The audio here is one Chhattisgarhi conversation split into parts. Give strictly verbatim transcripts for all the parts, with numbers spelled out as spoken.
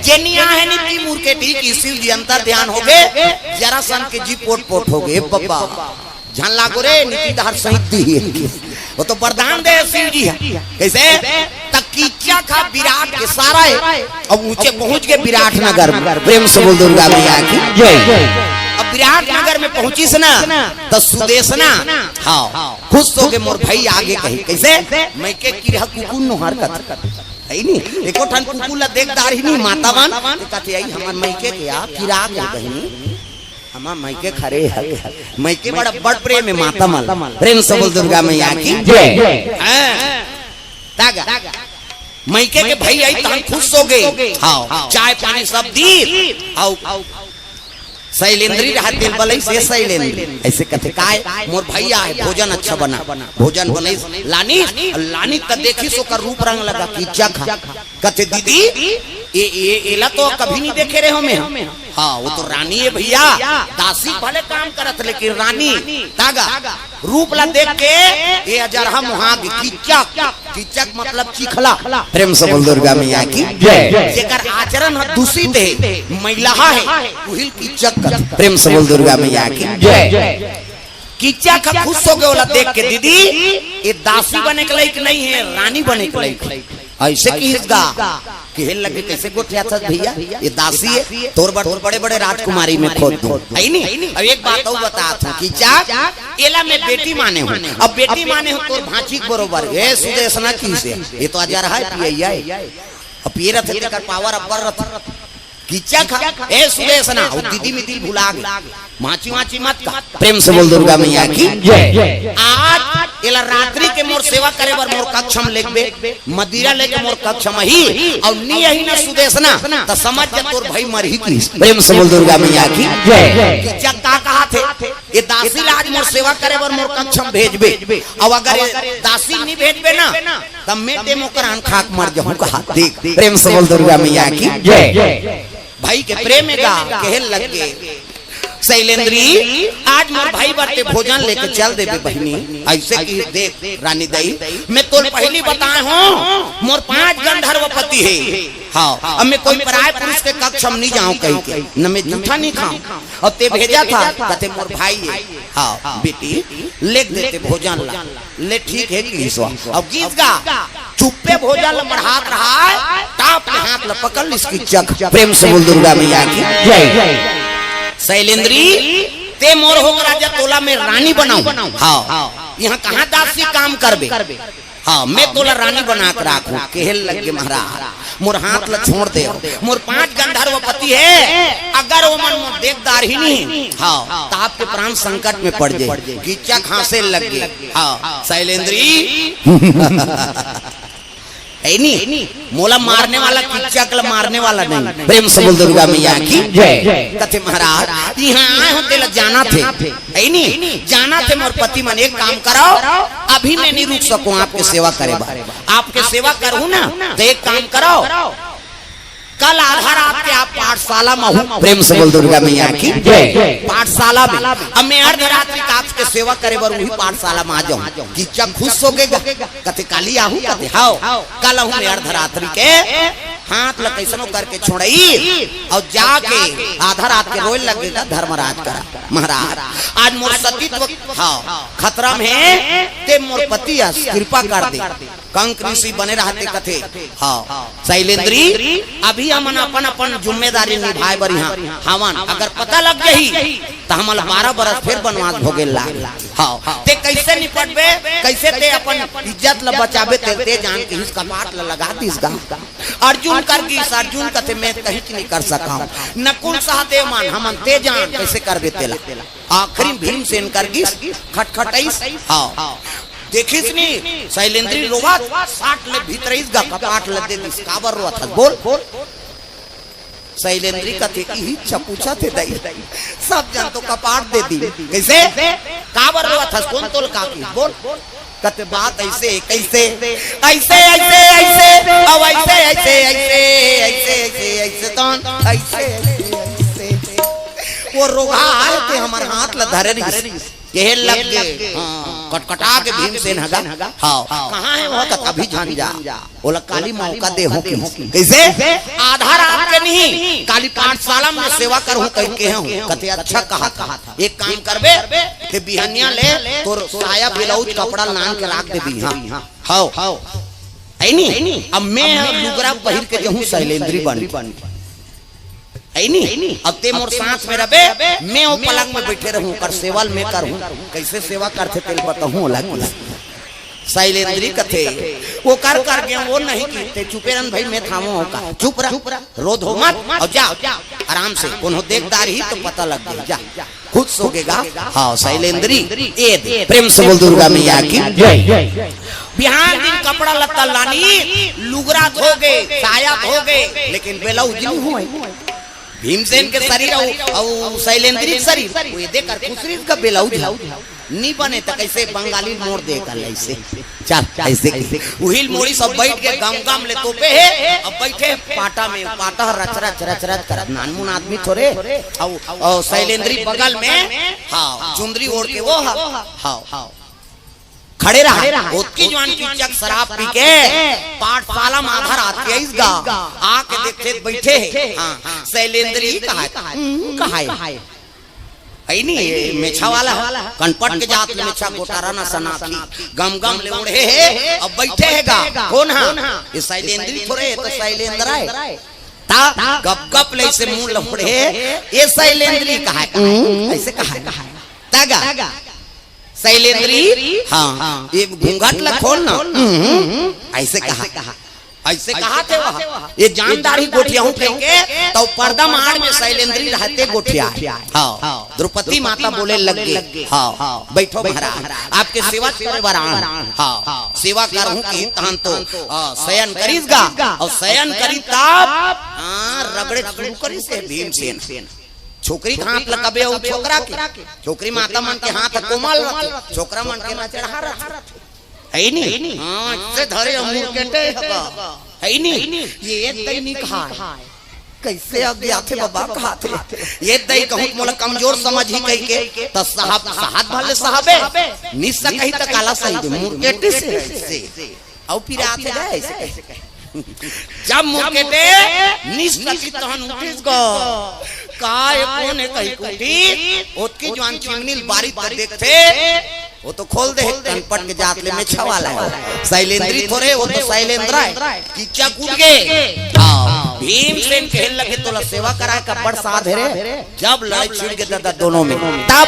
जेनिया हे नीति मूर के ठीक, शिव जी अंतर ध्यान होगे, जरासन के जी पोट पोट होगे। बब्बा, झन लागो रे, नीति तहर सहित दी हे। वो तो वरदान दे हे शिव जी हे। कइसे? त कीचक ह विराट के सारा हे। अब ऊंचे पहुंच गे विराट नगर में। प्रेम से बोल दुर्गा मैया की। अब विराट नगर में पहुंचिस ना, त सुदेसना, हाँ, खुश होगे, मोर भई आगे कही। कइसे? मइके किरहा कुकुर नोहर कथे। हे नी? एको ठन कुकुर ला देख डारही नी, माता मन, त कथे, "आई हमर मइके के आ, किरा गे बहिनी। हमर मइके खरे हे।" मइके बड़ा बड़ प्रेम हे माता मन। प्रेम से बोल दुर्गा मैया की। हाँ। तागा। मइके के भई आई तहन खुश होगे। हाँ। चाय पानी सब दी। अउ शैलेंद्री रहत तेल बलई से शैलेंद्री। अइसे कथे, "काय?" "मोर भई आय, भोजन अच्छा बना।" भोजन बनइस, लानिस, लानिस त देखिस ओकर रूप रंग लगा, कीचक ह। कथे, "दीदी, ए, ए, एला तो कभी नहीं देखे रहे हो मैं।" हाँ, वो तो रानी हे भइया, दासी भले काम करत, लेकिन रानी। तागा, रूप ला देख के, ए अजरहा मुहाग, कीचक, कीचक मतलब चिखला। प्रेम से बोल दुर्गा मैया की। जेकर आचरण ह दूषित हे, मैलहा हे, उहिल कीचक कथे। प्रेम से बोल दुर्गा मैया की। कीचक ह खुश होगे ओला देख के, "दीदी, ए दासी बने के लायक नहीं हे, रानी बने के लायक हे।" अइसे किहिस गा, कहे लगे, "कइसे गोठियाथस भइया, ए दासी हे, तोर बर बड़े-बड़े राजकुमारी में खोज दूं।" हे नी? अब एक बात अउ बतात हंव, कीचक, एला मैं बेटी माने हंव। अब बेटी माने हंव तोर भांची के बरोबर। ए सुदेसना किहिस, "ए तो अजरहा हे, पियइया हे।" अब पिए रथे तेकर पावर अब्बड़ रथे। कीचक ह, ए सुदेसना, अउ दीदी मिदी ल भुला गे। भांची वांची मत कह। प्रेम से बोल दुर्गा मैया की। आज एला रात्रि के मोर सेवा करे बर मोर कक्ष म लेगबे, मदिरा लेके मोर कक्ष म आही, अउ नी आही ना सुदेसना, त समझ जा तोर भई मरही किहिस। प्रेम से बोल दुर्गा मैया की। कीचक का कहत हे, ए दासी ला आज मोर सेवा करे बर मोर कक्ष म भेजबे, अउ अगर ए दासी नी भेजबे ना, तब मैं ते मोकरान खाके मर जाहूं कहा। देख, प्रेम से बोल दुर्गा मैया की। भई के प्रेम हे गा, कहे लगे, "शैलेंद्री, आज मोर भई बर ते भोजन लेके चल देबे बहिनी।" अइसे किहिस, "देख रानी दई, मैं तोर पहिली बताए हंव, मोर पांच गंधर्व पति हे। हाँ, अब मैं कोई पराय पुरुष के कक्ष म नी जांव कहिके, न मैं जूठा नी खांव। अउ ते भेजत हस, कथे मोर भई हे। हाँ, बेटी, लेग दे ते भोजन ला।" ले ठीक हे किहिस। अउ गिस गा, चुप्पे भोजन ल मढ़ात रहय, टाप के हाथ ल पकड़ लिस कीचक। प्रेम से बोल दुर्गा मैया की। शैलेंद्री, ते मोर होके राजा, तोला मैं रानी बनाहूं। हाँ, इहां कहां दासी काम करबे? हाँ, मैं तोला रानी बना के राखहूं। कहे लगे, "महाराज, मोर हाथ ल छोड़ दे, मोर पांच गंधर्व पति हे, अगर ओमन मोर देख डारही नी, हाँ, त आपके प्राण संकट में पड़ जाही।" कीचक हांसे लगे। हाँ, शैलेंद्री, हे नी, मोला मारने वाला कीचक ला मारने वाला नहीं। प्रेम से बोल दुर्गा मैया की। कथे, "महाराज, इहां आए हंव तेला जानत हे, हे नी, जानत हे मोर पति मन। एक काम करव, अभी मैं नी रुक सकंव आपके सेवा करे बर। आपके सेवा करहूं ना, त एक काम करव, कल आधा रात के आप पाठशाला म आहू।" प्रेम से बोल दुर्गा मैया की। पाठशाला में। अब मैं अर्धरात्रि के आपके सेवा करे बर उही पाठशाला म आ जाहूं। कीचक खुश होगे गा, कथे, "काली आहू?" कथे, "हव, कल आहू मैं अर्धरात्रि के।" हाथ ल कइसनो करके छोड़इस अउ जाके आधा रात के रोय लगे गा धर्मराज करा, "महाराज, आज मोर सतीत्व, हाँ, खतरा में हे, ते मोर पति अस, कृपा कर दे।" कंक ऋषि बने रहते कथे, हाँ, शैलेंद्री, अभी हमन अपन अपन जिम्मेदारी निभाए बर इहां हवन, अगर पता लग जाही त हमन ला बारह बरस फेर बनवास भोगे लाग। हाँ, ते कइसे निपटबे, कइसे ते अपन इज्जत ला बचाबे, ते, ते जान किहिस कपाट ला लगा दिस गा। अर्जुन कर गिस, अर्जुन कथे, "मैं कहीं नहीं कर सकंव।" नकुल सहदेव मन, "हमन ते जान कइसे करबे तेला।" आखिरी भीमसेन कर गिस, खटखटइस, हाँ। देखिस नी, शैलेंद्री रोवत, साट ले भीतरइस गा, कपाट ल दे दिस, "काबर रोवत हस, बोल?" शैलेंद्री कथे, "इही च पूछत हे दई, सब जन तो कपाट दे दिस, कइसे? काबर रोवत हस, कोन तोला का किहिस, बोल?" कथे, "बात अइसे, कइसे? अइसे, अइसे, अइसे, अब अइसे, अइसे, अइसे, अइसे, अइसे, अइसे, तहन अइसे, अइसे, अइसे।" वो रोगहा आय ते हमर हाथ ल धरे रिहिस। कहे लग गे, हाँ, कटकटा के भीमसेन ह गा। हाँ, कहाँ हे वो? कथे, "अभी झन जा, ओला काली मौका देहूं।" कइसे? आधा पाठशाला में सेवा करहूं कहिके हूं। कथे, "अच्छा कहत हस, एक काम करबे, ते बिहनिया ले तोर साया ब्लाउज कपड़ा लान के राख देबे, हां।" हव। अइनी, अब मैं लुगरा पहिर के जहूं सैलेंद्री बन। अइनी, अब ते मोर साथ में रबे, मैं ओ पलंग में बइठे रहूं, ओकर सेवा ल मैं करहूं। कइसे सेवा करथे तेल बताहूं ओला कि। सैलेंद्री कथे, "ओकर कर गेंव, ओ नहीं कि, ते चुपे रह न भई, मैं थामो ओकर। चुप रह, रो धो मत, अउ जा, आराम से, कोनो देख डारही त पता लग जाही, जा।" खुद सोगेगा। हां, सैलेंद्री, ए दे। प्रेम से बोल दुर्गा मैया की जय। बिहान दिन कपड़ा लत्ता लानी, लुगरा धोगे, साया धोगे, लेकिन ब्लाउज नहीं होय। भीमसेन के शरीर अउ, अउ सैलेंद्री के शरीर, ओ ए दे कर खुसरी का ब्लाउज हे। नी बने त कइसे बंगाली मोड़ दे कर अइसे। चल, अइसे के। उही ल मोड़ी सब बइठ के गम गम ले तोपे हे, अब बइठे पाटा में, पाटा रच रच, रच रच करत, नानमुन आदमी थोरे। अउ, अउ सैलेंद्री बगल में, हां, चुंदरी ओढ़ के ओ ह, हां, खड़े रहा। ओतकी जुवान कीचक शराब पी के पाठशाला में आधा रात के आइस गा, आके देखथे त बइठे हे। हां, सैलेंद्री कहाय, हम्म, कहाय। अइनी, ए मेछा वाला ह, कनपट के जात ले मेछा गोटारा न सनाखी, गम गम ले ओढ़े हे, अब बइठे हे गा। कोन ह? ए सैलेंद्री थोरे, ए तो सैलेंद्र आय। त गप गप ले अइसे मुंह ल ओढ़े, ए सैलेंद्री कहाय, कहाय, अइसे कहाय। त गा, सैलेंद्री, हां, ए घूंघट ल खोल न, हम्म, अइसे कहाय। अइसे कहाथे ओ ह, ए जान डारही गोठियाहूं कहिके, त ओ पर्दा म आड़ में सैलेंद्री रहते गोठियाय। हां, द्रौपदी माता बोले लग गे, हां, बइठो महाराज, आपके सेवा करे बर आन। हां, सेवा करहूं किहिस तहन तो, हां, सयन करिस गा, अउ सयन करिस तब, हां, रगड़े शुरू करिस हे भीमसेन। छोकरी के हाथ ल कबे अउ छोकरा के, छोकरी माता मन के हाथ कोमल रथे, छोकरा मन के लचड़हा रथे। हे नी? हां, अइसे धरे अउ मुरकेटे हका। हे नी? ए दई नी कहाय। कइसे अज्ञात हे बाबा कहाथे। ए दई कहूं त मोला कमजोर समझही कहिके, त साहब, साहब भले साहबे। नी सकही त काला सही दे, मुरकेटिस हे अइसे। अउ पिरात हे गा अइसे कहे। जब मुरकेटे, नी सकही तहन उठिस गा। का ए कोन हे कहिके उठिस, ओतकी जुवान चिमनी ल बारिस त देखथे, ओ तो खोल दे हे, कनपट के जात ले मेछा वाला हे। सैलेंद्री थोरे, ओ तो सैलेंद्र आय। कीचक उठ गे। हां, भीमसेन कहे लगे, "तोला सेवा कराय के अब्बड़ साध हे रे।" जब लड़ई छिड़ गे ददा दोनों में, तब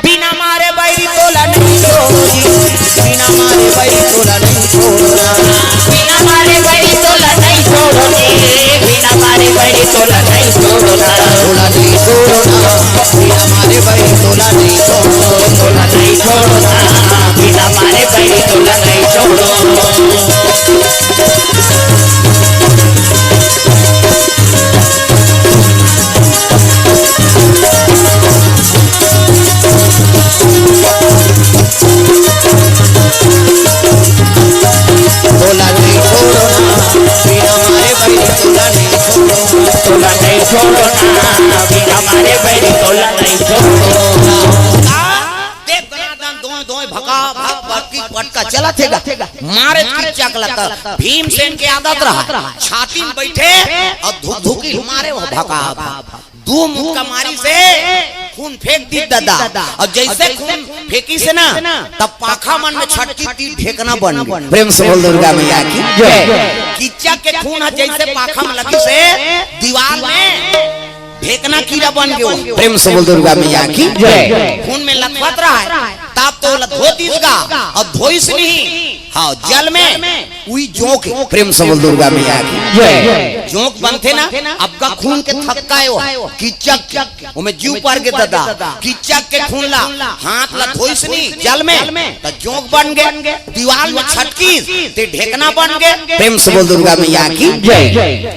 बिना मारे बैरी तोला नहीं छोड़ी, बिना मारे बैरी तोला नहीं छोड़ना, बिना मारे बैरी तोला नहीं छोड़ोगे, बिना मारे बैरी तोला नहीं छोड़ना, तोला नहीं छोड़ना, बिना मारे बैरी तोला नहीं छोड़ो, तोला नहीं छोड़ना, बिना मारे बैरी तोला नहीं छोड़ो। तोला नहीं छोड़ो ना, बिना मारे बैरी तोला नहीं छोड़ो, तोला नहीं छोड़ो ना, बिना मारे बैरी तोला नहीं छोड़ो। देख दनादन दोय दोय भका भक बड़की पटका चलत हे गा। मारे कीचक ल त भीमसेन के आदत रहा, छाती में बइठे अउ धुकधुकी मारे ओ भका भक। दू मुक्का मारिस हे, खून फेंक दिस ददा। अउ जइसे खून फेंकिस हे ना, तब पाखा मन में छटकिस त ढेकना बन गे। प्रेम से बोल दुर्गा मैया की जय। कीचक के खून ह जइसे पाखा में लगिस हे, दीवाल में ढेकना कीरा बन गे। प्रेम से बोल दुर्गा मैया की जय। खून में लथपथ रहा हे, तब तो ओला धो दिस गा, अउ धोइस नहीं, हां, जल में उही जोंक। प्रेम से बोल दुर्गा मैया की जय। जोंक बनथे ना, अब का खून के थक्का हे ओ, कीचक के, ओमे जीव पर गे ददा, कीचक के खून ला हाथ ला धोइस नहीं जल में, त जोंक बन गे, दीवाल में छटकिस, ते ढेकना बन गे। प्रेम से बोल दुर्गा मैया की जय।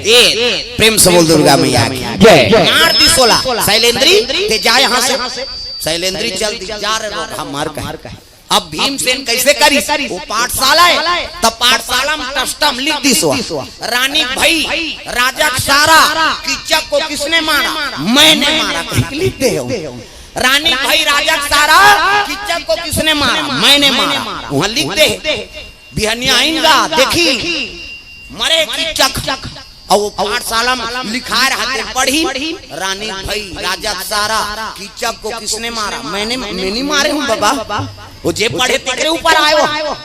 ए, प्रेम से बोल दुर्गा मैया की जय। मार दिस ओला, सैलेंद्री, ते जा यहां से। सैलेंद्री चल दिस, जा रे रोगहा मर कहे। अब भीमसेन कइसे करिस? ओ पाठशाला हे, त पाठशाला में टस्टम लिख दिस ओ ह, "रानी के भई, राजा के सारा, कीचक को किसने मारा? मैंने मारा," कहिके लिख दे हे ओ ह। "रानी के भई, राजा के सारा, कीचक को किसने मारा? मैंने मारा।" उहां लिख दे हे। बिहनिया आइन गा, देखिस, मरे कीचक। अउ वो पाठशाला म लिखाय रहथे, पढ़ही, रानी भई राजा सारा, कीचक को किसने मारा? मैंने, मैं नहीं मारे हूँ बाबा। वो जे पढ़े तेकरे ऊपर आयो।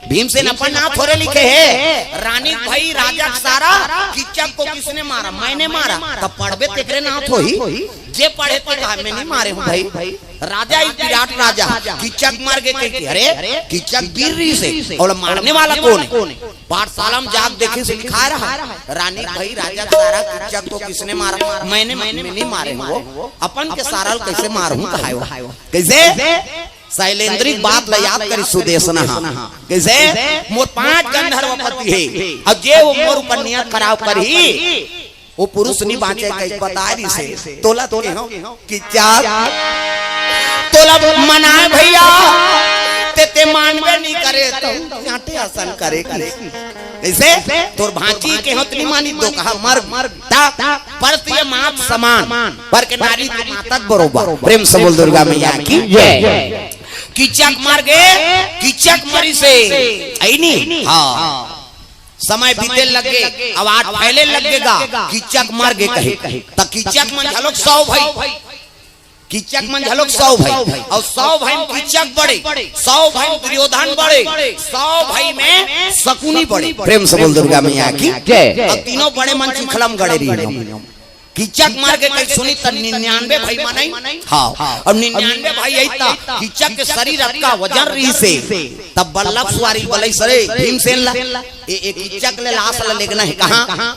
भीमसेन अपन नाव थोरे लिखे हे, रानी भई राजा सारा, कीचक को किसने मारा? मैंने मारा। तब पढ़बे तेकरे नाव थोही, जे पढ़े ते कहा, मैं नहीं मारे हूँ भाई। राजा ही विराट राजा, कीचक मर गे कहिके, अरे कीचक वीर रहिसे, अउ मारने वाला कोन हे? पाठशाला म जाके देखे से लिखाय रहा, रानी भई राजा सारा, कीचक को किसने मारा? मैंने, मैं नहीं मारे हूँ वो। अपन के सारा ल कइसे मारहूँ कहाय वो। कइसे? शैलेंद्री के बात ला याद करिस सुदेसना हा। कइसे? मोर पांच गंधर्व पति हे, अउ जे वो मोर ऊपर नियत खराब करही, वो पुरुष नी बांचे कहिके बताय रहिसे। तोला तो केहेंव कीचक, तोला मनाय भइया, ते, ते मानबे नी करे, त चांटे असन करे कहिके। कइसे? तोर भांची केहेंव त नी मानिस, तो कहा मर, मर, ता, पर ते मात समान, पर के नारी तो मातक बरोबर। प्रेम से बोल दुर्गा मैया की जय। कीचक मर गे, कीचक मरिसे, अइ नी? हाँ। समय बीते लगे, अवाज फैले लगेगा, कीचक मर गे कहे। त कीचक मन घलोक सौ भई, कीचक मन घलोक सौ भई, अउ सौ भई म कीचक बड़े, सौ भई म दुर्योधन बड़े, सौ भई म शकुनी बड़े। प्रेम से बोल दुर्गा मैया की जय। अउ तीनों बड़े मन चिखला म गड़े रहिन। कीचक मर गे कहिके सुनिस त निन्यानवे भई मन अइन। हाँ, अउ निन्यानवे भई अइस त कीचक के शरीर अतका वजन रहिसे, तब बल्लभ सुवारी बलइस रे भीमसेन ला, ए, ए कीचक ले लाश ला लेगना हे। कहाँ?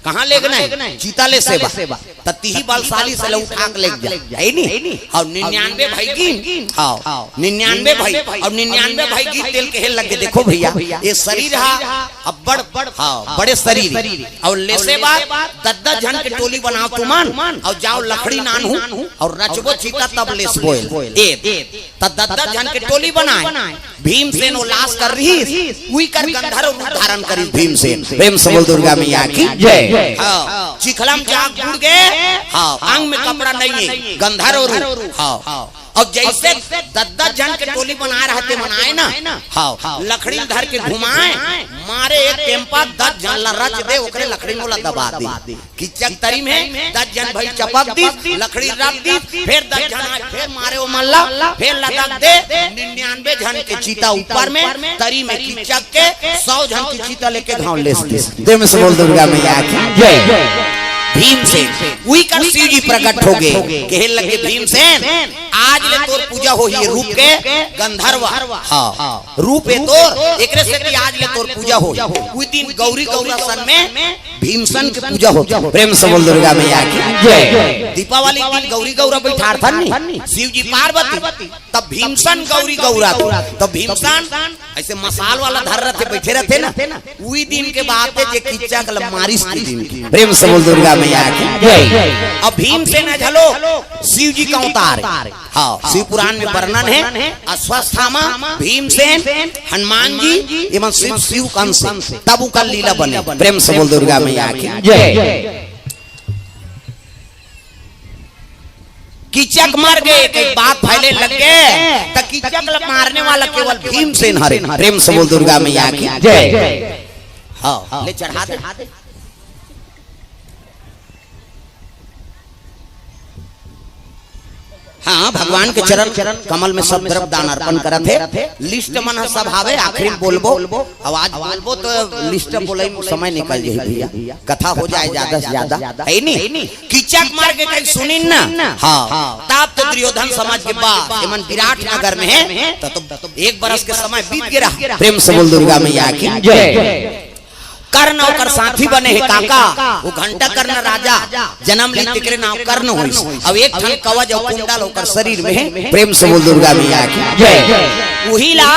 कहाँ लेगना हे? चिता ले सेवा। त तिही बलशाली से ले उठा के लेग जा, हे नी? अउ निन्यानवे भई गिन, हाँ, निन्यानवे भई, अउ निन्यानवे भई गिन तेला कहे लगे, देखो भइया, ए शरीर हा अब्बड़, हाँ, बड़े शरीर हे। अउ लेसे बाद दस दस झन के टोली बनाव तुमन, अउ जाव लकड़ी लानहू, अउ रचबो चिता तब लेसबो एला। ए, त दस दस झन के टोली बनाय। भीमसेन वो लाश कर रहिस, उही कर गंधर्व रूप धारण करिस भीमसेन। प्रेम से बोल दुर्गा मैया की जय। हाँ, चिखला म जाके बूड़ गे, हाँ, अंग में कपड़ा नइ हे, गंधर्व रूप। हाँ, अउ जइसे दस दस झन के टोली बनाय रहथे, बनाय ना, हाँ, लकड़ी ल धर के घुमाय, मारे एक टेम्पा दस झन ला रच दे, ओकरे लकड़ी म ओला दबा दे। कीचक तरी म हे, दस झन भई चपक दिस, लकड़ी रख दिस, फेर दस झन आय, फेर मारे ओमन ला, फेर लदक दे, निन्यानवे झन के चिता ऊपर म, तरी म कीचक के, सौ झन के चिता लेके घांव लेस दिस। प्रेम से बोल दुर्गा मैया की जय। भीमसेन, उही कर शिव जी प्रकट होगे, कहे लगे भीमसेन, आज ले तोर पूजा होही रूप के गंधर्व। हाँ, रूप हे तोर, एकरे सेती आज ले तोर पूजा होही। उही दिन गौरी गौरा सन म भीमसेन के पूजा होथे। प्रेम से बोल दुर्गा मैया की जय। दीपावली के दिन गौरी गौरा बइठारथन नी शिव जी पार्वती, तब भीमसेन गौरी गौरा थे। तब भीमसेन अइसे मसाल वाला धर रथे, बइठे रथे ना, उही दिन के बात हे जे कीचक ल मारिस ते दिन के। प्रेम से बोल दुर्गा मैया की जय। अउ भीमसेन घलो शिव जी के अवतार हे। हाँ, शिव पुराण म वर्णन हे, अश्वत्थामा, भीमसेन, हनुमान जी, एमन शिव, शिव के अंश हे, तब उंकर लीला बने। प्रेम से बोल दुर्गा मैया की जय। कीचक मर गे, कहिके बात फैले लग गे, त कीचक ल मारने वाला केवल भीमसेन हरे। प्रेम से बोल दुर्गा मैया की जय। हाँ, ले चढ़ा दे। हाँ, भगवान के चरण कमल म सब द्रव्य दान अर्पण करत हे। लिस्ट मन ह सब हावे, आखिरी म बोलबो, अउ आज बोलबो त लिस्ट बोलई म समय निकल जाही भइया, कथा हो जाय जादा से जादा, हे नी? कीचक मर गे कहिके सुनिन ना, हाँ, तब तो दुर्योधन समझ गे बस, एमन विराट नगर म हे, त, त एक बरस के समय बीत गे रहा। प्रेम से बोल दुर्गा मैया की जय। कर्ण ओकर साथी बने हे काका, वो घंटा कर्ण राजा जनम लिस, तेकरे नाव कर्ण होइस। अउ एक ठन कवच अउ कुंडल ओकर शरीर म हे। प्रेम से बोल दुर्गा मैया की जय। उही ला,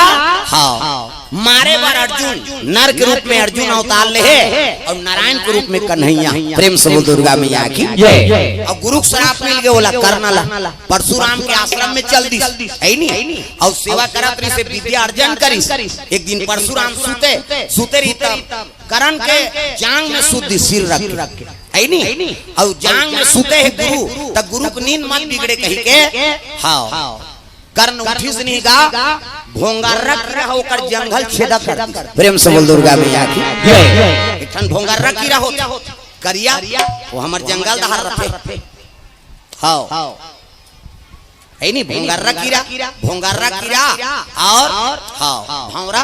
हाँ, मारे बर अर्जुन, नर के रूप म अर्जुन अवतार ले हे, अउ नारायण के रूप म कन्हैया। प्रेम से बोल दुर्गा मैया की जय। अउ गुरु के श्राप मिल गे ओला, कर्ण ला, परशुराम के आश्रम म चल दिस, हे नी? अउ सेवा करत रहिस, विद्या अर्जन करिस। एक दिन परशुराम सुते, सुते रहिस त कर्ण के जांग म सुत दिस सिर रख के, हे नी? अउ जांग म सुते हे गुरु, त गुरु के नींद मत बिगड़े कहिके, हाँ, कर्ण उठिस नहीं गा, भोंगर्रा कीरा ह ओकर जंघल छेदा कर दिस। प्रेम से बोल दुर्गा मैया की। एक ठन भोंगर्रा कीरा होथे करिया, वो हमर जंगल डहर रथे। हव, हे नी, भोंगर्रा कीरा, भोंगर्रा कीरा अउ हव, भौंरा,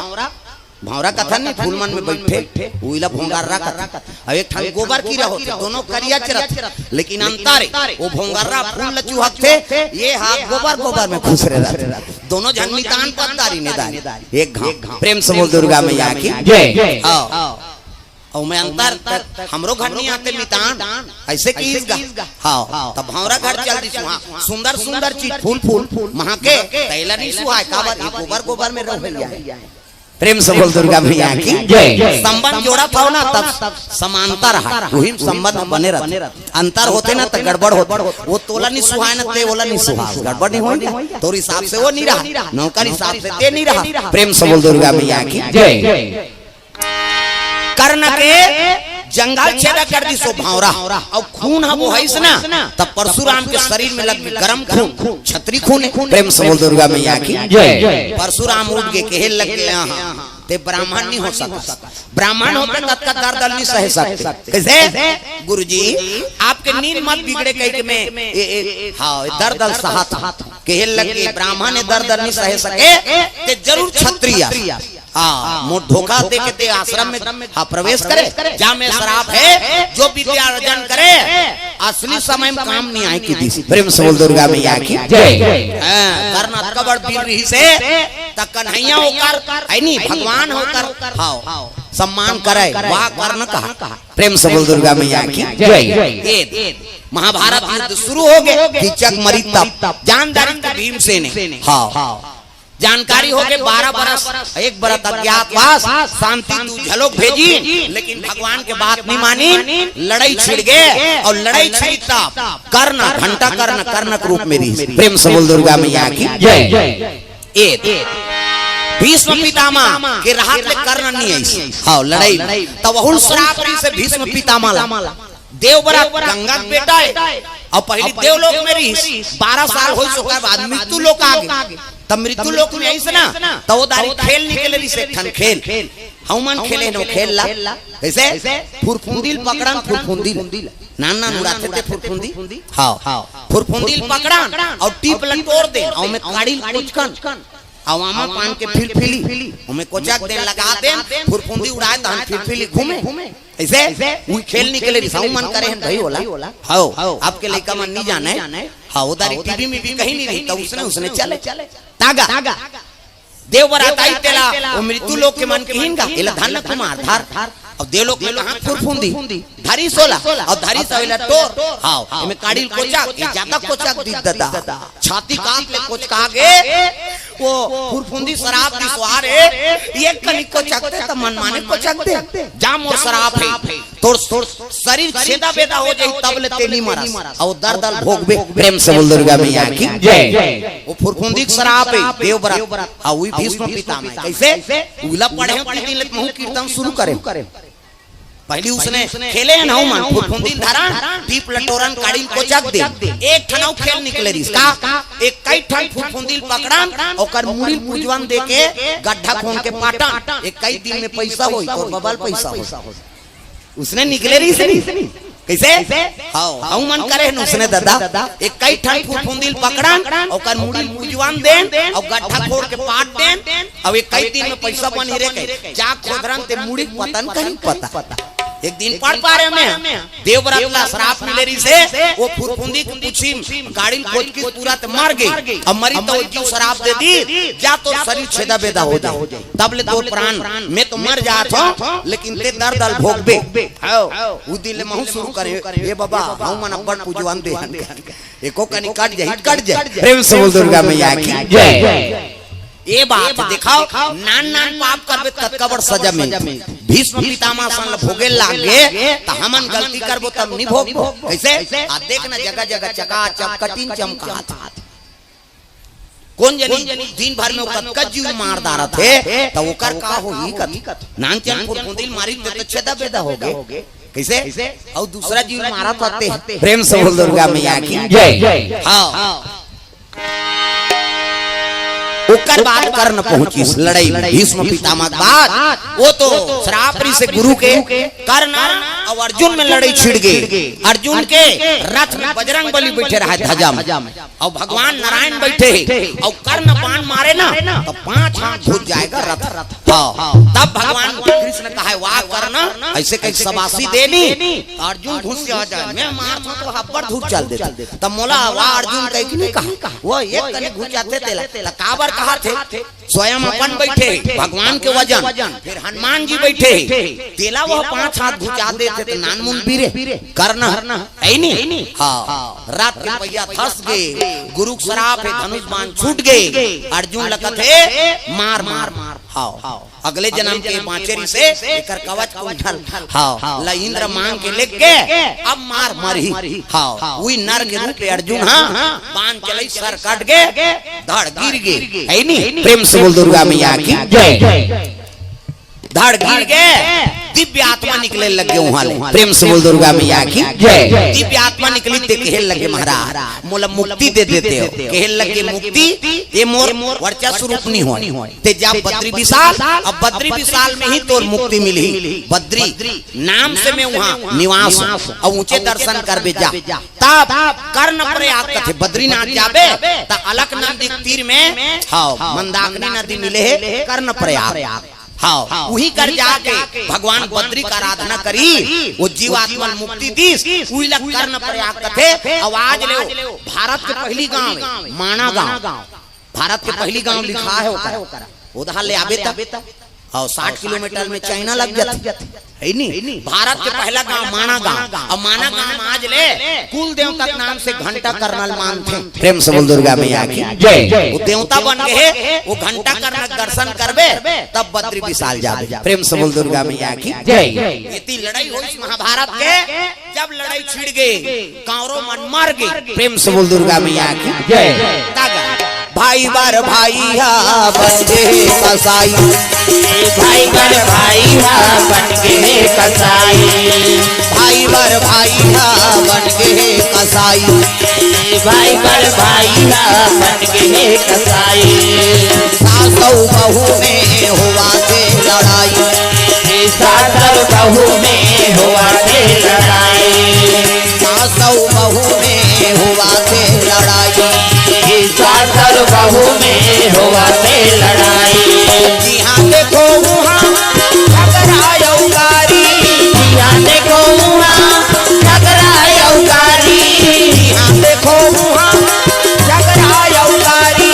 भौंरा कथन नी, फूल मन में बइठे, उही ला भोंगर्रा कथन। अउ एक ठन गोबर कीरा होथे, दोनों करिया च रथे, लेकिन अंतर हे, वो भोंगर्रा फूल ल चुहकथे, ये हा गोबर, गोबर में खुसरे रथे। दोनों झन मितान पतदारी नेदारी, एक घांव। प्रेम से बोल दुर्गा मैया की। जय। हव। अउ मैं अंतर, हमरो घर नइ आते मितान, अइसे किहिस गा। हव, त भौंरा घर चल दिस, वहाँ सुंदर सुंदर चीज, फूल फूल महके, तेला नइ सुहाय, काबर ये गोबर गोबर में रह गया है। प्रेम से बोल दुर्गा मैया की। जय। संबंध जोड़त हव ना, तब समानता रहा, उही में संबंध बने रथे। अंतर होथे ना, त गड़बड़ होथे। वो तोला नइ सुहाय ना, ते ओला नइ सुहाय, गड़बड़ नइ होय ना? तोर हिसाब से वो नइ रहा, नौकर हिसाब से ते नइ रहा। प्रेम से बोल दुर्गा मैया की। जय। कर्ण के जंघल छेदा कर दिस ओ भौंरा, अउ खून ह बोहाइस ना, तब परशुराम के शरीर में लग गे गरम खून, क्षत्रिय खून हे। प्रेम से बोल दुर्गा मैया की। जय। परशुराम उठ के कहे लग गे, "हाँ, ते ब्राह्मण नइ हो सकस, ब्राह्मण होते कतका दर्द ल नइ सहे सकते।" कइसे? "गुरुजी, आपके नींद मत बिगड़े," कहिके मैं ए, ए, हव, ए दर्द ल सहत हँव। कहे लग गे, "ब्राह्मण ए दर्द ल नइ सहे सके, ते जरूर क्षत्रिय अस।" हव, मोर धोखा दे के ते आश्रम में, हव, प्रवेश करे, जा मैं श्राप हे, जो विद्या अर्जन करे, असली समय में काम नइ आय कहि दिस। प्रेम से बोल दुर्गा मैया की। जय। हव, कर्ण अतका बड़ वीर रिहिसे, त कन्हैया ओकर, हे नी, भगवान ओकर, हव, सम्मान करे, वाह कर्ण कहा। प्रेम से बोल दुर्गा मैया की। जय। ये महाभारत युद्ध शुरू हो गे, कीचक मरिस तब, जान डारिस भीमसेन हे। हव। जानकारी हो गे, बारह बरस, एक बरस अज्ञातवास, शांति दूत घलोक भेजिन, लेकिन भगवान के बात नइ मानिन, लड़ई छिड़ गे, अउ लड़ई छिड़िस तब कर्ण, घंटा कर्ण, कर्ण के रूप में रिहिस। प्रेम से बोल दुर्गा मैया की। जय। ए, भीष्म पितामह के रहत ले कर्ण नइ आइस। हव, लड़ई में। त वहू ल श्राप रिहिसे भीष्म पितामह ला। देवव्रत गंगा के बेटा हे, अउ पहिली देवलोक में रिहिस, बारह साल होइस, ओकर बाद मृत्यु लोक आ गे। तब मृत्यु लोक में आइस ना, त ओ दारी खेल निकले रिहिस, एक ठन खेल। हमन खेले हन ओ खेल ला। कइसे? फुरफुंदी ल पकड़न, फुरफुंदी ल। नान नान उड़ाथे ते फुरफुंदी। हव। फुरफुंदी ल पकड़न अउ टीप ल टोर देन, अउ ओमे काड़ी ल कोचकन। अउ आमा पान के फिलफिली, ओमे कोचक देन, लगा देन, फुरफुंदी उड़ाय, तहन फिलफिली घूमे। अइसे उही खेल निकले रिहिस, हमन करे हन भई ओला। हव, अब के लइका मन नइ जानय। हव, ओ दारी टीवी में भी कहीं नइ रही, त उसने, उसने चले। तागा। देवव्रत आइस तेला, ओ मृत्यु लोक के मन किहिन गा, "एला धर न कुमार, धर।" अउ देवलोक में कहाँ फुरफुंदी? धरिस ओला, अउ धरिस अउ एला टोर। हव, एमे काड़ी ल कोचक, ए जादा कोचक दिस ददा। छाती काट ले कोचका गे, ओ फुरफुंदी श्राप दिस, "वाह रे, एक कनी कोचकते त मनमाने कोचक दे। जा मोर श्राप हे।" तोर, तोर शरीर छेदा बेदा हो जाही, तब ले ते नइ मरस। अउ दर्द ल भोगबे। प्रेम से बोल दुर्गा मैया की। जय। ओ फुरफुंदी के श्राप हे, देवव्रत। अउ उही भीष्म पितामह। कइसे? उही ला पढ़े हँव, तीन दिन ले महूँ कीर्तन शुरू करे हँव। पहिली उसने खेले हन हमन, फुरफुंदी ल धरन, टीप ल टोरन, काड़ी ल कोचक देन। एक ठन अउ खेल निकले रिहिस। का? एक्कई ठन फुरफुंदी ल पकड़न, ओकर मुड़ी ल पुजवन देके गड्ढा खोन के पाटन। एक्कई दिन में पइसा होही, तोर बबा ल पइसा होही। उसने निकले रिहिस नी। कइसे? हव, हमन करे हन उसने ददा। एक्कई ठन फुरफुंदी ल पकड़न, ओकर मुड़ी ल पुजवन देन, अउ गड्ढा खोन के पाट देन, अउ एक्कई दिन में पइसा बनही रे कहे। जा खोदरन ते मुड़ी के पतन कहीं पता। एक दिन पढ़ पारे हँव मैं, देवव्रत ला श्राप मिले रिहिसे, ओ फुरफुंदी के पूछी म काड़ी ल कोचकिस पूरा ते मर गे। अब मरिस त ओ जीव श्राप दे दिस, जा तोर शरीर छेदा बेदा हो जाही। तब ले तोर प्राण, मैं तो मर जात हँव, लेकिन ते दर्द ल भोगबे। हव, उही दिन ले महूँ शुरू करे हँव, ए बबा, हमन अब्बड़ पुजवन दे हन। एको कनी कट जाही, कट जाही। प्रेम से बोल दुर्गा मैया की। जय। ए बात देखाव, नान नान पाप करबे त कतका बड़ सजा मिलथे। भीष्म पितामह असन ल भोगे लाग गे, त हमन गलती करबो तब नइ भोगबो। कइसे? आ देख ना, जगह जगह चकाचक कटिन चमकात। कोन जनी दिन भर में ओ कतका जीव मार डारत हे, त ओकर का होही कथे। नानचन फुरफुंदी ल मारिस ते त छेदा बेदा होगे। कइसे? अउ दूसरा जीव मारत हे ते। प्रेम से बोल दुर्गा मैया की। जय। हव। ओ ओकर बाद कर्ण पहुंचिस लड़ई में, भीष्म पितामह के बाद। वो तो श्राप रिहिसे गुरु के। कर्ण अउ अर्जुन में लड़ई छिड़ गे। अर्जुन के रथ में बजरंग बली बइठे रहय ध्वजा में, अउ भगवान नारायण बइठे हे, अउ कर्ण बाण मारे ना, त पांच हाथ घुस जाय गा रथ। हाँ, तब भगवान कृष्ण कहे, "वाह कर्ण, अइसे कहिके शाबाशी दे नी।" अर्जुन घुसिया जाय, "मैं मारथंव त अब्बड़ दूर चल देथे।" त मोला वाह अर्जुन कहिके नइ कहा, वो एक कनी घुस जाथे तेला। त काबर कहाथे? स्वयं अपन बइठे हे, भगवान के वजन, फेर हनुमान जी बइठे हे, तेला वो पांच हाथ घुसा देथे त नानमुन बीरे कर्ण हे नी। हाँ, रथ के पहिया धस गे, गुरु के श्राप हे, धनुष बाण छूट गे, अर्जुन ल कथे, "मार, मार, मार।" हाँ, अगले जनम के बांचे रिहिसे, एकर कवच कुंडल, हाँ, ल इंद्र मांग के लेग गे, अब मार मरही। हाँ, उही नर के रूप ले अर्जुन, हाँ, बाण चलइस, सर कट गे, धड़ गिर गे, हे नी? प्रेम से बोल दुर्गा मैया की जय। धड़ गिर गे, दिव्य आत्मा निकले लग गे उहां ले। प्रेम से बोल दुर्गा मैया की जय। दिव्य आत्मा निकली ते कहे लगे, "महाराज, मोला मुक्ति दे देते हो।" कहे लगे, "मुक्ति ये मोर वर्चस्व रूप नइ होय। ते जा बद्री विशाल, अब बद्री विशाल में ही तोर मुक्ति मिलही। बद्री नाम से मैं उहां निवास हंव, अउ ऊंचे दर्शन करबे जा।" तब कर्णप्रयाग कथे, बद्रीनाथ जाबे, त अलकनंदी के तीर में, हाँ, मंदाकिनी नदी मिले हे, कर्णप्रयाग। हाँ, उही कर जाके भगवान बद्री के आराधना करिस, वो जीवात्मा ल मुक्ति दिस, उही ला कर्णप्रयाग कथे। अउ आज ले वो भारत के पहिली गांव हे, माणा गांव। भारत के पहिली गांव लिखाय हे ओकर। उधार ले आबे त, अउ साठ किलोमीटर में चाइना लग जाथे, हे नी? भारत के पहिला गांव माणा गांव, अउ माणा गांव में आज ले कुल देवता के नाम से घंटा कर्णा ल मानथे। प्रेम से बोल दुर्गा मैया की जय। वो देवता बन गे हे, वो घंटा कर्णा के दर्शन करबे, तब बद्री विशाल जाबे। प्रेम से बोल दुर्गा मैया की जय। एती लड़ई होइस महाभारत के, जब लड़ई छिड़ गे, कौरव मन मर गे। प्रेम से बोल दुर्गा मैया की जय। तागा, भाई बर भाई हा बन गे कसाई। भाई बर भाई हा बन गे कसाई। भाई बर भाई हा बन गे कसाई। भाई बर भाई हा बन गे कसाई। सास अउ बहू में होवथे लड़ाई। सास अउ बहू में होवथे लड़ाई। सास अउ बहू में होवथे लड़ाई। सास अउ बहू में होवथे लड़ाई। जिहां देखो उहां झगरा अउ गारी। जिहां देखो उहां झगरा अउ गारी। जिहां देखो उहां झगरा अउ गारी।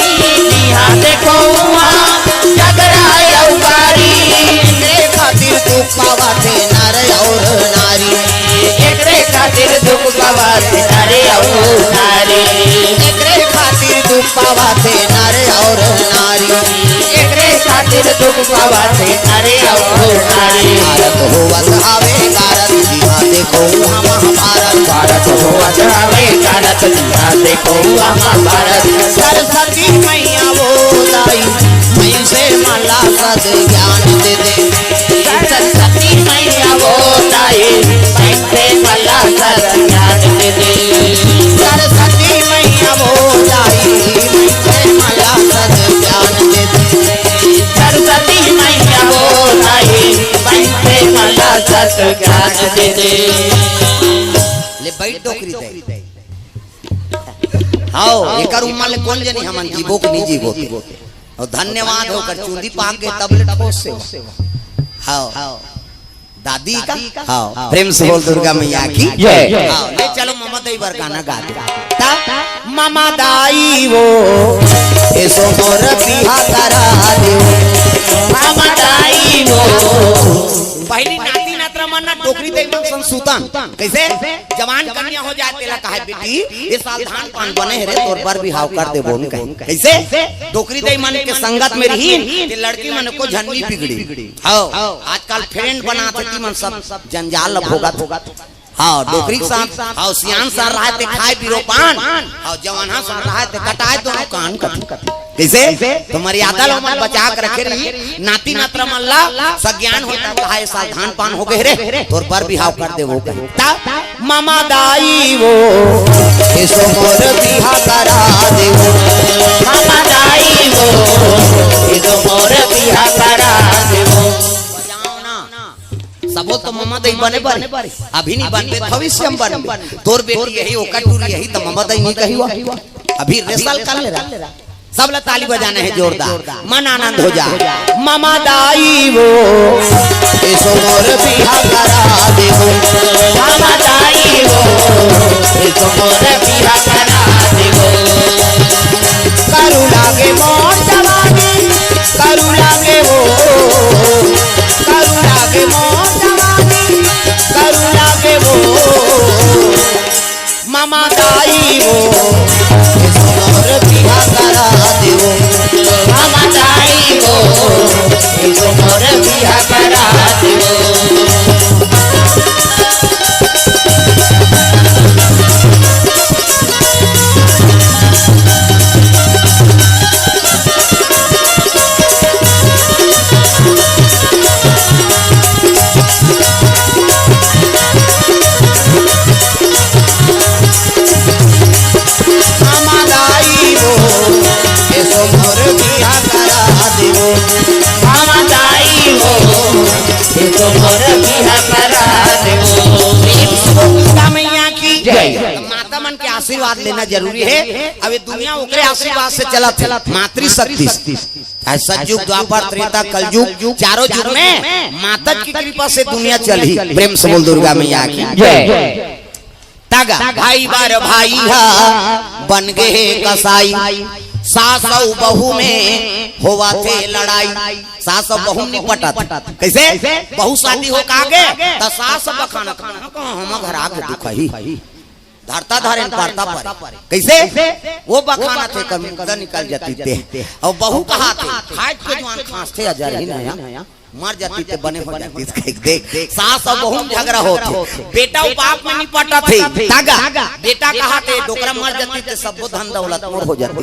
जिहां देखो उहां झगरा अउ गारी। एकरे खातिर दुख पावथे नर अउ नारी। एकरे खातिर दुख पावथे नर अउ नारी। एकरे खातिर दुख पावथे नर अउ नारी। एकरे खातिर दुख पावथे नर अउ नारी। भारत होवत हवे कारत, जिहां देखो उहां महाभारत। भारत होवत हवे कारत, जिहां देखो उहां महाभारत। सरस्वती मैया वो दाई, मइनसे मन ला सत ज्ञान दे दे। सरस्वती मैया वो दाई, मइनसे मन ला सत ज्ञान दे दे। सरस्वती मैया वो दाई, मइनसे मन ला सत ज्ञान दे दे। सरस्वती मैया वो दाई, मइनसे मन ला सत ज्ञान दे दे। ले बइठ डोकरी दे। हव, एकर उम्मर ले कोन जनी हमन जीबो के नइ जीबो। अउ धन्यवाद हे ओकर चूंदी पाक गे तब ले ठोस हे। हव। दादी का? हव। प्रेम से बोल दुर्गा मैया की जय। हव, ले चलो ममा दाई बर गाना गा दे। ता ममा दाई वो, एसो मोर बिहा करा दे। ममा दाई वो। पहिली नाती नतरा मन ना डोकरी दाई मन संग सुतन। कइसे? जवान कन्या हो जाय, तेला कहे, "बेटी, ए साल धान पान बने हे रे, तोर बर बिहाव कर देबो," कहे। कइसे? डोकरी दाई मन के संगत में रहिन, ते लड़की मन को झन नइ बिगड़ी। हव, आजकल friend बनाथे, ती मन सब जंजाल ल भोगत। हव, डोकरी के साथ, हव, सियान साथ रहय ते खाय पीरो पान, हव, जवान हा साथ रहय ते कटाय दोनों कान कथे। कइसे? त मर्यादा ल ओमन बचा के रखे रही, नाती नतरा मन ला सज्ञान होय तब कहा, "ए साल धान पान हो गे रे, तोर बर बिहाव कर देबो," कहे। तब ममा दाई वो, एसो मोर बिहा करा देबो। ममा दाई वो, बोल तो ममा दाई बने बर, अभी नहीं बनबे, भविष्य में बनबे। तोर बेटी यही, ओकर टूरी यही, तो ममा दाई नहीं कही हुआ। अभी रिहर्सल कर ले रहा। सब ला ताली बजाना है जोरदार, मन आनंद हो जा। ममा दाई वो, एसो मोर बिहा करा देवो। ममा दाई वो, एसो मोर बिहा करा देवो। करू लागे मोर जवानी, करू लागे वो, करू लागे मोर जवानी, करू लागे वो। ममा दाई वो, एसो मोर बिहा करा देवो। ममा दाई वो, एसो मोर बिहा करा देवो। ममा दाई वो, एसो मोर बिहा करा देवो। ममा दाई वो, एसो मोर बिहा करा देवो। प्रेम से बोल दुर्गा मैया की जय। माता मन के आशीर्वाद लेना जरूरी है। अब ये दुनिया ओकरे आशीर्वाद से चलत है, मातृशक्ति से। चाहे सतयुग, द्वापर, त्रेता, कलयुग, चारों युग में माता की कृपा से दुनिया चलही। प्रेम से बोल दुर्गा मैया की जय। तगा भाई बर भाई हा बन गे हे कसाई, सास अउ बहू में होवत हे लड़ाई। सास अउ बहू नहीं पटत। कैसे? बहू शादी हो के आगे त सास बखानत, "कहाँ, कहाँ, हम घर आगे दुखही।" धरता धरे न परता परे। कैसे? वो बखानत हे, कर मुर्दा निकल जाती ते। अउ बहू कहाथे, खाए के जुआन खांसथे, अजरही नया। मर जाती ते बने हो जाती, कह देख। सास अउ बहू में झगड़ा होत हे, बेटा अउ बाप में नहीं पटत हे। तगा बेटा कहाथे, डोकरा मर जाती ते सबो धन दौलत मोर हो जाती।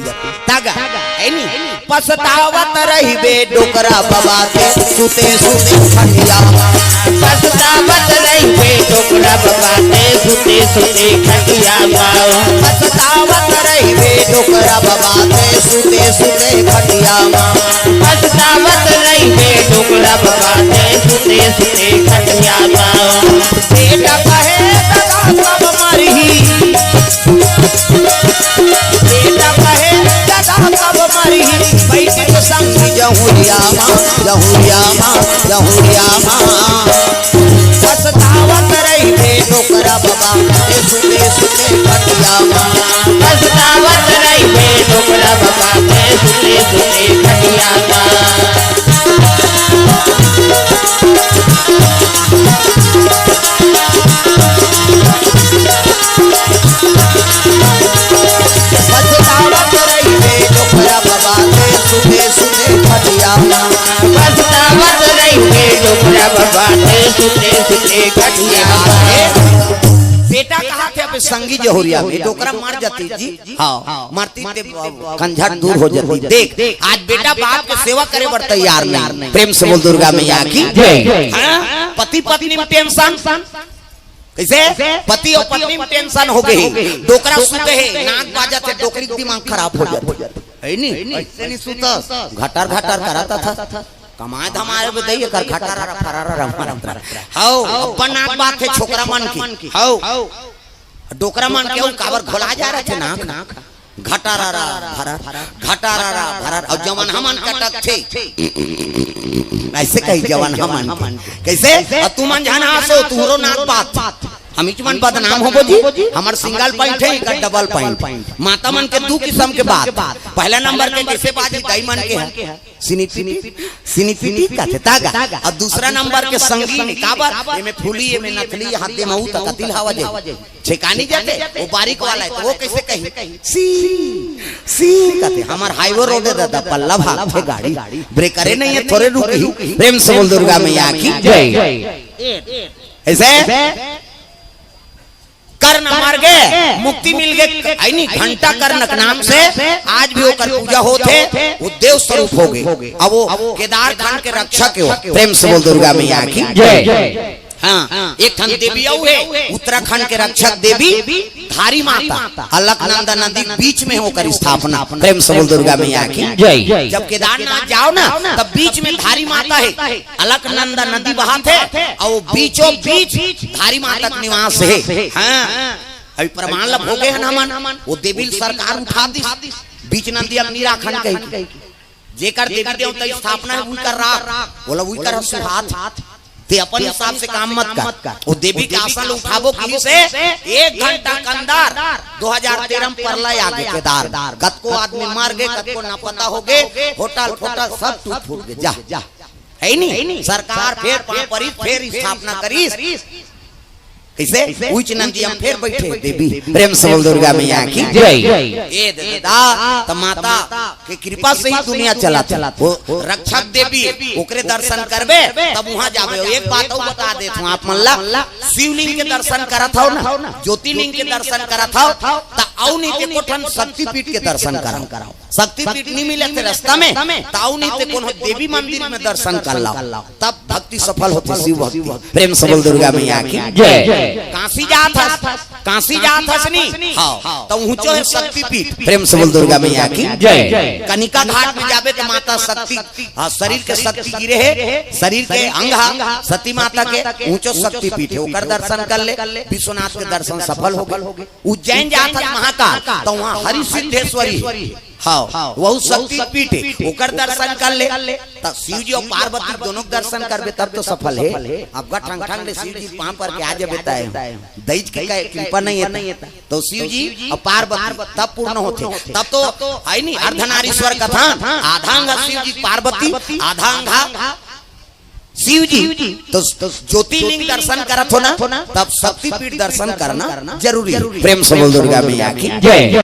तगा, है नी? पछतावत रहिबे डोकरा बबाते, सुते सुते खटिया मा। पछतावत रहिबे डोकरा बबाते, सुते सुते खटिया मा। पछतावत रहिबे डोकरा बबाते, सुते सुते खटिया मा। पछतावत रहिबे डोकरा बबाते, सुते सुते खटिया मा। बेटा कहे दादा कब मरही, बेटा कहे दादा कब मरही, बैठ के संग जहुरिया मा, जहुरिया मा, जहुरिया मा। पछतावत रहिबे डोकरा बबाते, सुते सुते खटिया मा। पछतावत रहिबे डोकरा बबाते, सुते सुते खटिया मा। पछतावत रहिबे डोकरा बबाते, सुते सुते खटिया मा। पछतावत रहिबे डोकरा बबाते, सुते सुते खटिया मा। बेटा कहाथे अब संगी जहुरिया में, डोकरा मर जाती जी। हाँ, मरती ते कंझट दूर हो जाती। देख, आज बेटा बाप के सेवा करे बर तैयार नहीं। प्रेम से बोल दुर्गा मैया की जय। हाँ? पति पत्नी में टेंशन। कैसे? पति अउ पत्नी में टेंशन हो गे हे। डोकरा सुते हे, नाक बाजत हे, डोकरी के दिमाग खराब हो जाथे। है नी? ऐसे नहीं सुतस। घटर घटर करत था। कमाए धमाए बे दई कर घटरारा फरारा रहा। हौ, अपन नाक बाजथे छोकरा मन के। हौ। डोकरा मन के अउ काबर घोला जा रहा थे नाक। घटरारा भरर, घटरारा भरर, अउ जवन हमन कटत थे। ऐसे कही जवन हमन। कैसे? अउ तुमन झन हांसो, तुहरो नाक बात। हम इच मन बदनाम होबो जी। हमर सिंगल पॉइंट हे, इकर डबल पॉइंट। माता मन के दू किसम के बात। पहला नंबर के जैसे बाजी दाई मन के हे। सिनी पिटी, सिनी पिटी कथे तागा। अउ दूसरा नंबर के संगीन, काबर? एमे फूली, एमे नकली, हाथ दे महू तक दिल हवा जे। छेकानी जाते, वो बारीक वाला हे, तो वो कैसे कही? सी, सी कथे। हमर हाईवे रोड हे दादा, पल्ला भागथे गाड़ी, ब्रेकरे नहीं हे, थोरे रुकही। प्रेम से बोल दुर्गा मैया की जय। ऐसे? कर्ण मर गे, मुक्ति मिल गे, है नी, घंटा कर्ण के नाम से आज भी ओकर पूजा होत हे, वो देव स्वरूप हो गे। अब वो केदार खंड के रक्षक हे वो। प्रेम से बोल दुर्गा मैया की जय। हाँ, एक ठन देवी अउ हे, उत्तराखंड के रक्षक देवी धारी माता, अलकनंदा नदी के बीच में ओकर स्थापना। प्रेम से बोल दुर्गा मैया की। जय। जब केदारनाथ जाओ ना, तब बीच में धारी माता हे, अलकनंदा नदी बहत हे, अउ बीचों बीच धारी माता के निवास हे। हाँ, अभी प्रमाण ला भोगे हन हमन, वो देवी सरकार उठा दिस, बीच नंदी अब निराखन कहिके। जेकर देवी देवता स्थापना हे, उही कर राख, ओला उही कर सुहात। ते अपन हिसाब से काम मत कर। वो देवी के आसन उठाबो किहिसे, एक घंटा के अंदर दो हजार तेरह में परलय आगे केदार, कतको आदमी मर गे, कतको नापता हो गे, होटल फोटल सब टूट फूट गे। जा, हे नी? सरकार फेर पाँव परिस, फेर स्थापना करिस। कइसे? उहिच नंदी म फेर बइठे देवी। प्रेम से बोल दुर्गा मैया की। जय। ए ददा, त माता के कृपा से ही दुनिया चलत हे। वो रक्षक देवी, ओकरे दर्शन करबे, तब उहाँ जाबे। एक बात अउ बता देत हँव आप मन ला, शिवलिंग के दर्शन करत हव ना, ज्योतिर्लिंग के दर्शन करत हव, त अउ नहीं ते एको ठन शक्तिपीठ के दर्शन करव। शक्तिपीठ नहीं मिलत हे रस्ता में, त अउ नहीं ते कोनो देवी मंदिर में दर्शन कर लव, तब भक्ति सफल होथे, शिव भक्ति। प्रेम से बोल दुर्गा मैया की। जय। काशी जात हस, काशी जात हस नी? हाँ। त ऊँचो हे शक्तिपीठ। प्रेम से बोल दुर्गा मैया की। जय। कनिका घाट में जाबे त माता शक्ति, हाँ, शरीर के शक्ति गिरे हे, शरीर के अंग हा सती माता के, ऊँचो शक्तिपीठ हे, ओकर दर्शन कर ले, विश्वनाथ के दर्शन सफल हो गे। उज्जैन जात हस महाकाल, त उहाँ हरि सिद्धेश्वरी हे। हाँ, वहू शक्तिपीठ हे, ओकर दर्शन कर ले। त शिव जी अउ पार्वती दोनों के दर्शन करबे तब तो सफल हे। अब गा ठंग ठंग ले शिव जी पाँव पर के आ जाबे त दई के कृपा नहीं हे त। त शिव जी अउ पार्वती तब पूर्ण होथे। तब तो हे नी अर्धनारीश्वर कथन, आधांग शिव जी पार्वती, आधांग शिव जी। त ज्योतिर्लिंग दर्शन करत हो ना, तब शक्तिपीठ दर्शन करना जरूरी हे। प्रेम से बोल दुर्गा मैया की। जय।